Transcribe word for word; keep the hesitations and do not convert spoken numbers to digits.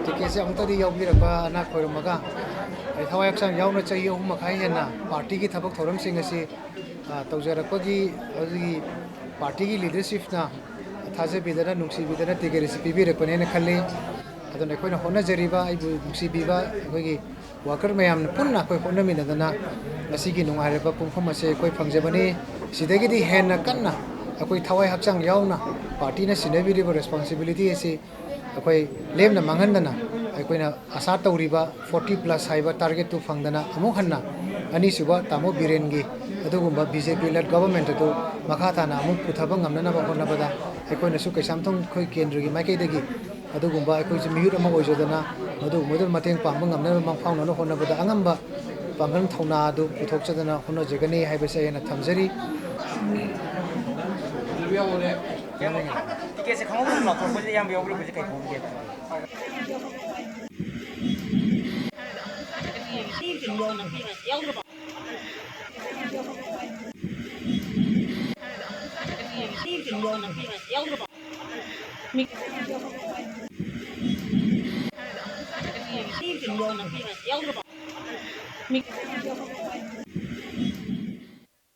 ꯇꯤꯀꯦꯠꯁꯦ ꯑꯃꯨꯛꯇꯗꯤ ꯌꯥꯎꯕꯤꯔꯛꯄꯅ ꯈꯣꯏꯔꯝꯃꯒ, ꯑꯩ ꯊꯋꯥꯏ ꯍꯛꯆꯥꯡ ꯌꯥꯎꯅ ꯆꯍꯤ ꯑꯍꯨꯝ ꯃꯈꯥꯏ ꯍꯦꯟꯅ ꯄꯥꯔꯇꯤꯒꯤ ꯊꯕꯛ ꯊꯧꯔꯝꯁꯤꯡ ꯑꯁꯤ, ꯑ, ꯇꯧꯖꯔꯛꯄꯒꯤ, ꯑꯗꯨꯒꯤ ꯄꯥꯔꯇꯤꯒꯤ ꯂꯤꯗꯔꯁꯤꯞꯅ ꯊꯥꯖꯕꯤꯗꯅ, ꯅꯨꯡꯁꯤꯕꯤꯗꯅ ꯇꯤꯀꯦꯠ ꯑꯁꯤ ꯄꯤꯕꯤꯔꯛꯄꯅꯦꯅ ꯈꯜꯂꯤ꯫ ꯑꯗꯨꯅ ꯑꯩꯈꯣꯏꯅ ꯍꯣꯠꯅꯖꯔꯤꯕ, ꯑꯩꯕꯨ ꯅꯨꯡꯁꯤꯕꯤꯕ ꯑꯩꯈꯣꯏꯒꯤ ꯋꯥꯀꯔ ꯃꯌꯥꯝꯅ ꯄꯨꯟꯅ ꯑꯩꯈꯣꯏ ꯍꯣꯠꯅꯃꯤꯟꯅꯗꯅ ꯉꯁꯤꯒꯤ ꯅꯨꯡꯉꯥꯏꯔꯕ ꯄꯨꯡꯐꯝ ꯑꯁꯤ ꯑꯩꯈꯣꯏ ꯐꯪꯖꯕꯅꯤ꯫ ꯁꯤꯗꯒꯤꯗꯤ ꯍꯦꯟꯅ ꯀꯟꯅ ꯑꯩꯈꯣꯏ ꯊꯋꯥꯏ ꯍꯛꯆꯥꯡ ꯌꯥꯎꯅ ꯄꯥꯔꯇꯤꯅ ꯁꯤꯟꯅꯕꯤꯔꯤꯕ ꯔꯦꯁꯄꯣꯟꯁꯤꯕꯤꯂꯤꯇꯤ ꯑꯁꯤ ꯑꯩꯈꯣꯏ ꯂꯦꯝꯅ ꯃꯥꯡꯍꯟꯗꯅ, ꯑꯩꯈꯣꯏꯅ ꯑꯁꯥ ꯇꯧꯔꯤꯕ ꯐꯣꯔꯇꯤ ꯄ꯭ꯂꯁ ꯍꯥꯏꯕ ꯇꯥꯔꯒꯦꯠꯇꯨ ꯐꯪꯗꯅ, ꯑꯃꯨꯛ ꯍꯟꯅ ꯑꯅꯤꯁꯨꯕ ꯇꯥꯃꯣ ꯕꯤꯔꯦꯟꯒꯤ ꯑꯗꯨꯒꯨꯝꯕ ꯕꯤ ꯖꯦ ꯄꯤ ꯂꯦꯗ ꯒꯣꯕꯔꯃꯦꯟꯠ ꯑꯗꯨ ꯃꯈꯥ ꯇꯥꯅ ꯑꯃꯨꯛ ꯄꯨꯊꯕ ꯉꯝꯅꯅꯕ ꯍꯣꯠꯅꯕꯗ ꯑꯩꯈꯣꯏꯅꯁꯨ ꯀꯩꯁꯥꯝꯊꯣꯡ ꯑꯩꯈꯣꯏ ꯀꯦꯟꯗ꯭ꯔꯒꯤ ꯃꯥꯏꯀꯩꯗꯒꯤ ꯑꯗꯨꯒꯨꯝꯕ ꯑꯩꯈꯣꯏꯁꯨ ꯃꯤꯍꯨꯠ ꯑꯃ ꯑꯣꯏꯖꯗꯅ ꯃꯗꯨꯒꯨꯝꯕꯗꯨ ꯃꯇꯦꯡ ꯄꯥꯡꯕ ꯉꯝꯅꯅꯕ, ꯃꯪꯐꯥꯎꯅꯅ ꯍꯣꯠꯅꯕꯗ ꯑꯉꯝꯕ ꯄꯥꯡꯒꯜ ꯊꯧꯅꯥ ꯑꯗꯨ ꯄꯨꯊꯣꯛꯆꯗꯅ ꯍꯣꯠꯅꯖꯒꯅꯤ ꯍꯥꯏꯕꯁꯦ ꯑꯩꯅ ꯊꯝꯖꯔꯤ꯫ ꯇꯤꯀꯦꯠꯁꯦ ꯈꯪꯍꯧꯗꯅ ꯂꯥꯎꯊꯣꯔꯛꯄꯁꯤꯗ ꯏꯌꯥꯝꯕ ꯌꯥꯎꯕꯤꯔꯛꯄꯁꯦ ꯀꯩ ꯐꯥꯎꯕꯤꯒꯦ?